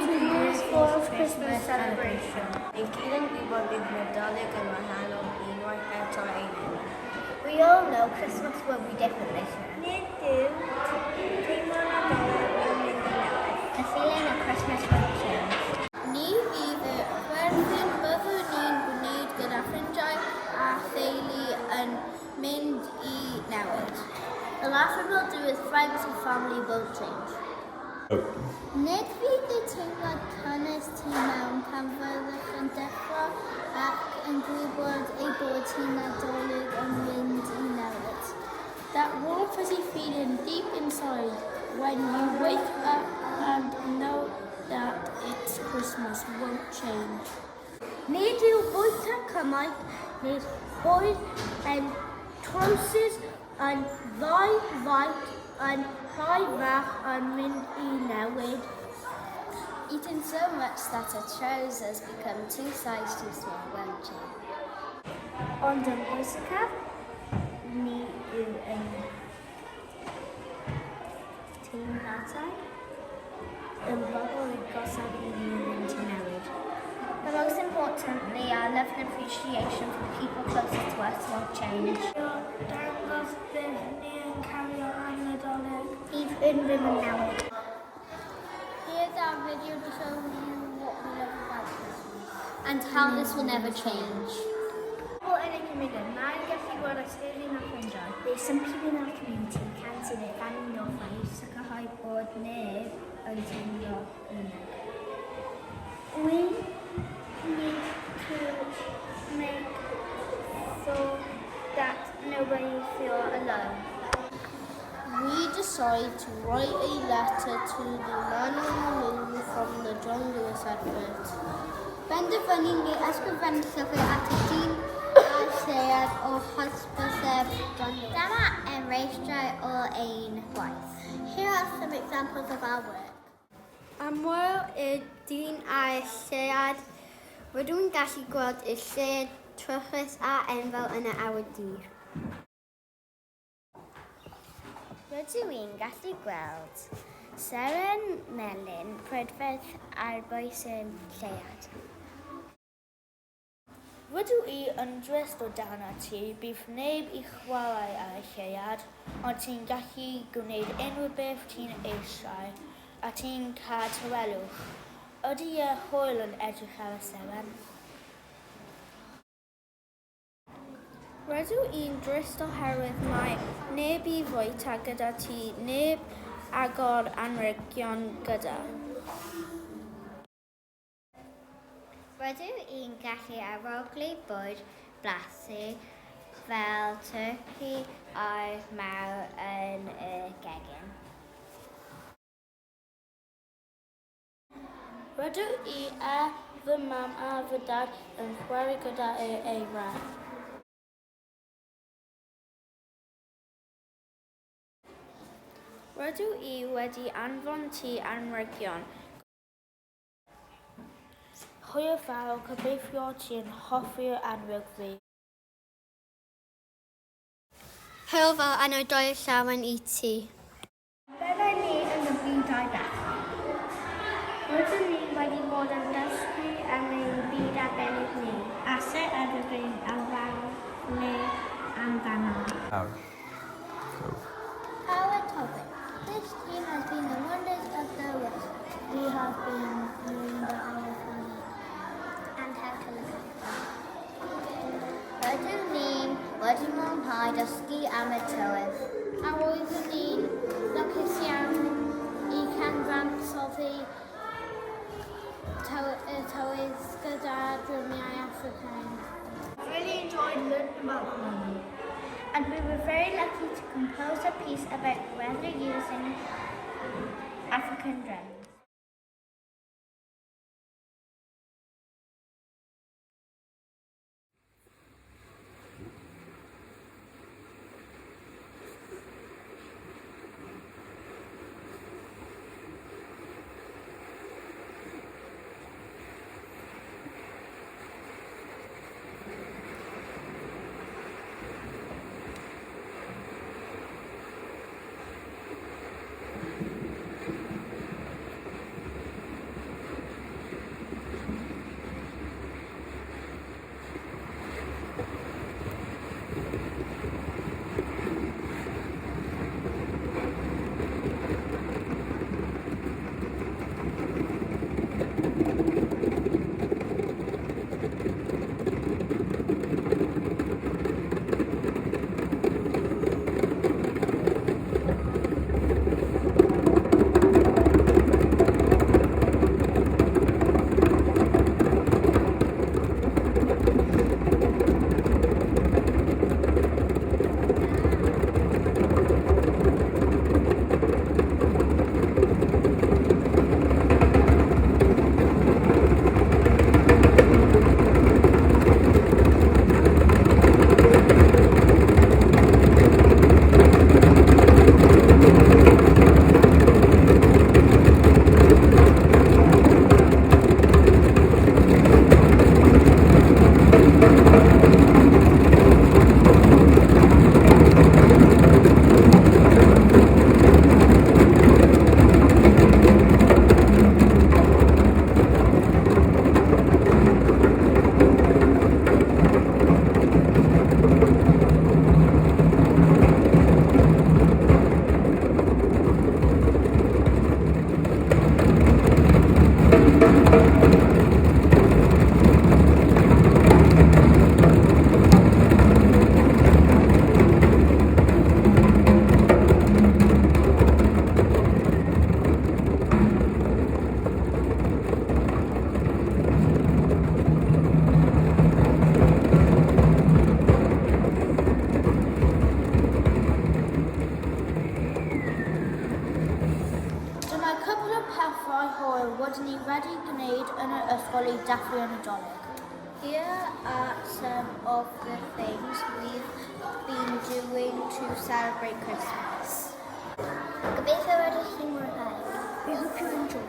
to year's fourth Christmas celebration. Ni gyd yn gwybod bydd Nadolig yn wahanol unwaith eto eleni. We all know Christmas will be different this year. Nid yw teimlo Nadolig yn mynd i newid. The feeling of Christmas won't change. Ni fydd y chwerthin byddwn ni'n gwneud gyda ffrindiau a theulu yn mynd i newid. The laughter we'll do with friends and family won't change. Nid fydd y teimlad cynnes tu mewn pan fyddwch yn deffro ac yn gwybod ei bod hi'n Nadolig yn mynd i newid. That warm fuzzy feeling deep inside when you wake up and know that it's Christmas won't change. Nid yw bwyta cymaint neu bwyd yn trowsus yn ddau faint yn rhai fach yn mynd i newid. Eating so much that our trousers become two sizes too small won't change. Ond yn bwysicaf, ni yw ein teimladau yn bobl agosaf i ni yn mynd i newid. But most importantly, our love and appreciation for the people closest to us won't change. Dangos bydd ni yn cario am Nadolig. Bydd unrhyw yn newid. Here's our video to show you what we love about Christmas. And how this will never change. Pobl yn y cymuned, mae'n gallu gweld y teulu na ffrindiau. There's some people in our community who can't see their family nor friends sicrhau bod neb yn teimlo unig. We need to make sure that nobody feel alone. We decide to write a letter to the man on the moon from the John Lewis advert. Benderfynu ni ysgrifennu llyfr at y dyn a'r lleuad o hysbyseb John Lewis. Dyma enghreifftiau o ein gwaith. Here are some examples of our work. Amwyl y dyn a'r lleuad, rydw i'n gallu gweld y lleuad trwchus a enfawr yn y awyr dydd. Rydw i'n gallu gweld seren melyn prydferth ar bwys y lleuad. Rydw i yn drist o dan ti, bydd neb i chwarae ar y lleuad, ond ti'n gallu gwneud unrhyw beth ti'n eisiau, a ti'n cael tawelwch. Ydy y hwyl yn edrych ar y seren? Rydw i'n drist oherwydd mae neb i fwyta gyda ti, neb agor anrhegion gyda. Rydw i'n gallu arogli bwyd blasu fel twrci a'r mawr yn y gegin. Rydw i a fy mam a fy dad yn chwarae gyda yr eira. Rydw i wedi anfon ti anrhegion. Hwyl fawr, gobeithio ti'n hoffi'r anrheg fi. Hwyl fawr a Nadolig llawen i ti. Byddwn ni yn y byd bellach. Rydyn ni wedi bod yn dysgu am ein byd arbennig ni, a sut ydyn ni'n ofalu amdano. Awr. Go. Our topic. This team has been the wonders of the West. We have been learning about our planet. And how to look after it. Rydyn ni'n wedi mwynhau dysgu am y tywydd. A roeddwn ni'n lwcus iawn i cyfansoddi y tywydd gyda drymiau Affricaidd. Really enjoyed learning about the weather. And we were very lucky to compose a piece about weather using African drums. Dyma cwpl o pethau hwyl rydyn ni wedi gwneud yn yr ysgol i dathlu y Nadolig. Here are some of the things we've been doing to celebrate Christmas. Gobeithio rydych chi'n mwynhau. We hope you enjoy.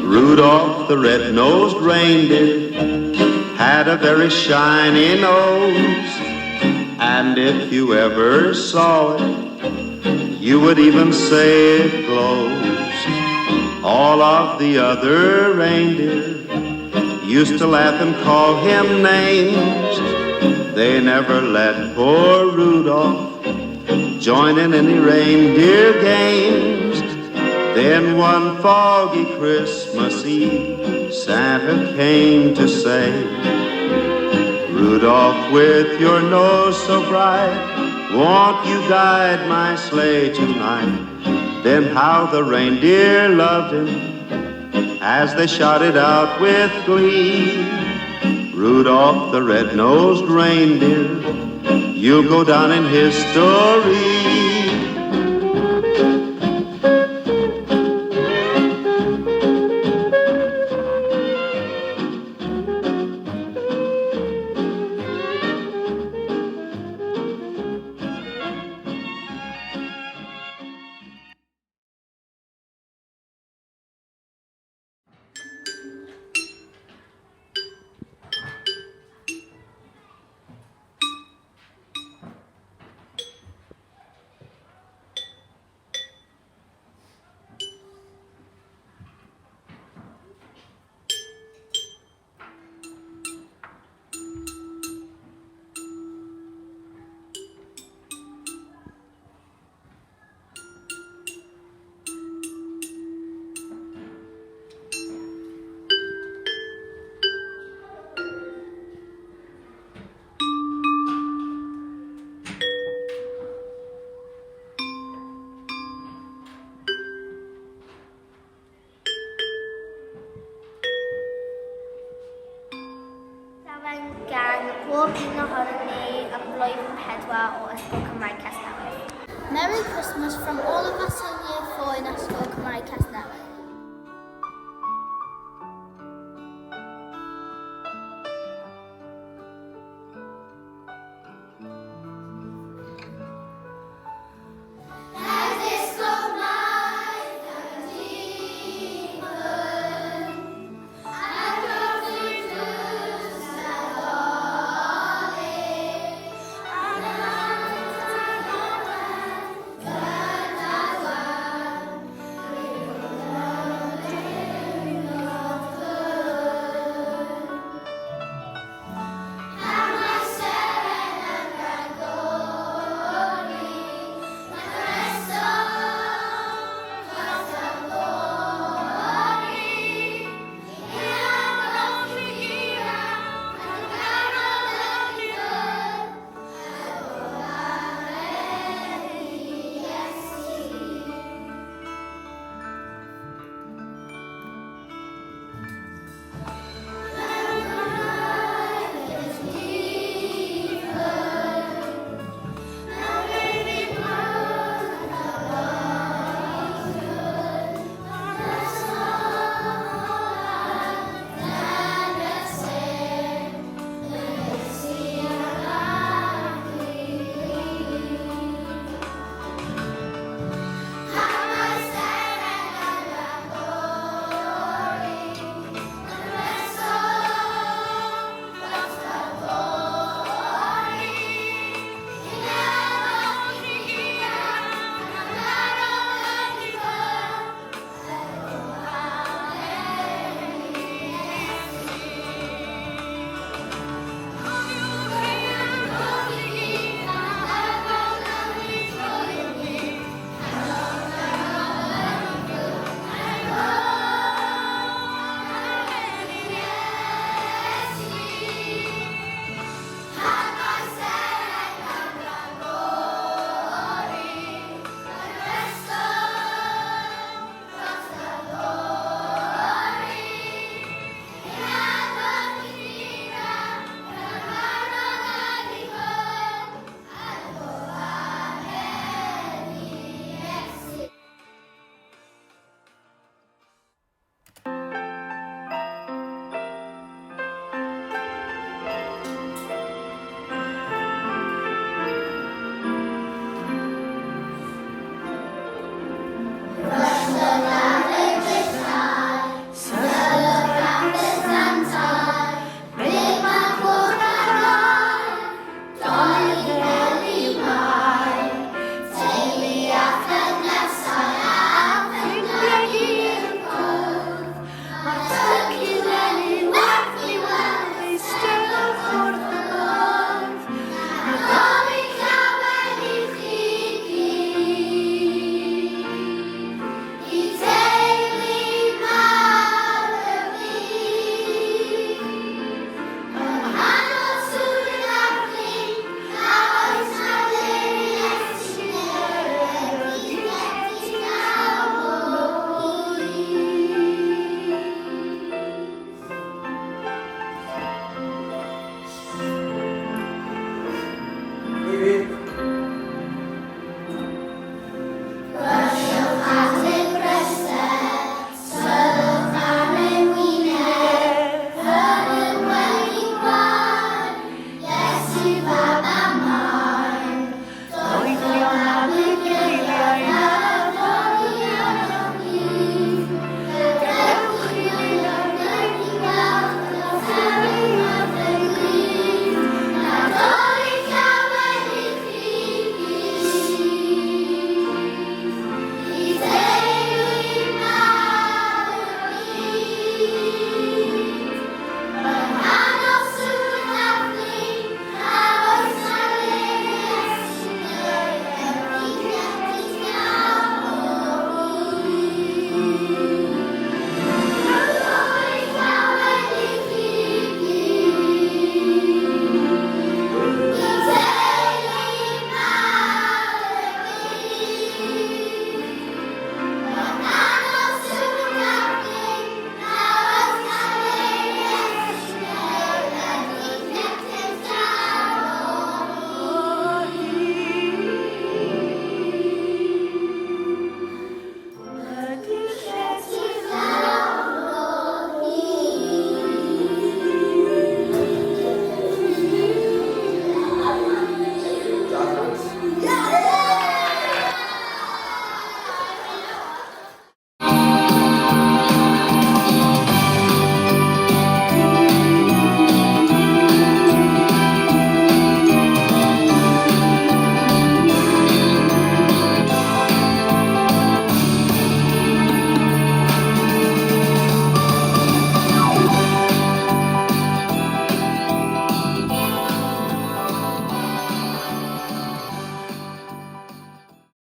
Rudolph the red-nosed reindeer had a very shiny nose. And if you ever saw it, you would even say it glows. All of the other reindeer used to laugh and call him names. They never let poor Rudolph join in any reindeer games. Then one foggy Christmas Eve, Santa came to say, Rudolph, with your nose so bright, won't you guide my sleigh tonight? Then how the reindeer loved him as they shouted out with glee. Rudolph the red-nosed reindeer, you'll go down in history. Llawen gan pob un ohonom ni ym mlwyddyn pedwar o Ysgol Cymraeg Casnewydd. Merry Christmas from all of us in Year 4 in Ysgol Cymraeg Casnewydd.